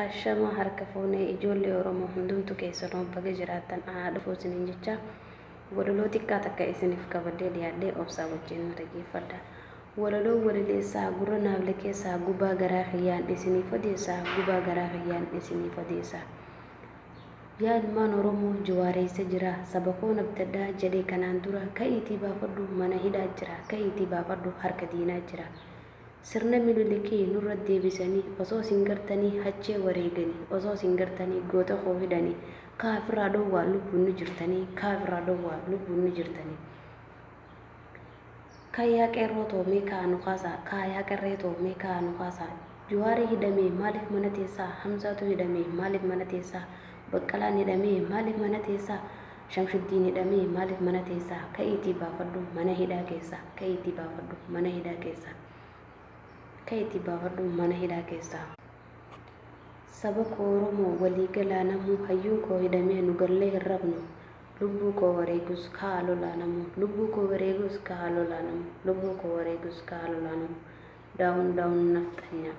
Ashama harka fuunee ijoollee Oromoo hundumtu keessanuu baga jiraattan anaa dhufuu isiniin jecha walaloo xiqqaa takka isiniif qabadhee dhiyaadhee obsaa wajjin na dhaggeeffadha. Walaloo walaleessaa gurra naaf liqeessaa gubaa garaa kiyyaan isiniif odeessaa gubaa garaa kiyyaan isiniif odeessaa. Yaa ilmaan Oromoo Jawaar eessa jira saba koon abdadha jedhe kanaan dura ka'iitii baafadhu mana hidhaa jira ka'iitii baafadhu harka diinaa jira. Sirna Minilikii nurra deebisanii osoo isin gartanii Haccee wareeganii osoo isin gartanii goota koo hidhanii kaa ifirraa dhowwaa lubbuun ni jirtanii kaa ifirraa dhowwaa lubbuun ni jirtanii. Kaa yaa qeerroo too mee ka'aa nu kaasaa kaa yaa qerree too mee ka'aa nu kaasaa Juwaari hidhamee maaliif mana teessaa Hamzaatu hidhamee maaliif mana teessaa Baqqalaan hidhamee maaliif mana teessaa Shamshuddiin hidhamee maaliif mana teessaa Ka'iitii baafadhu mana hidhaa keessaa Ka'iitii baafadhu mana hidhaa keessaa Ka'iitii baafadhu mana hidhaa keessaa. Saba koo Oromoo walii galaa namuu hayyuun koo hidhamee nu gallee hin rafnu Lubbuu koo wareegus ka'aa lolaa namuu Lubbuu koo wareegus ka'aa lolaa namuu Lubbuu koo wareegus ka'aa lolaa namuu Down down nafxanyaa.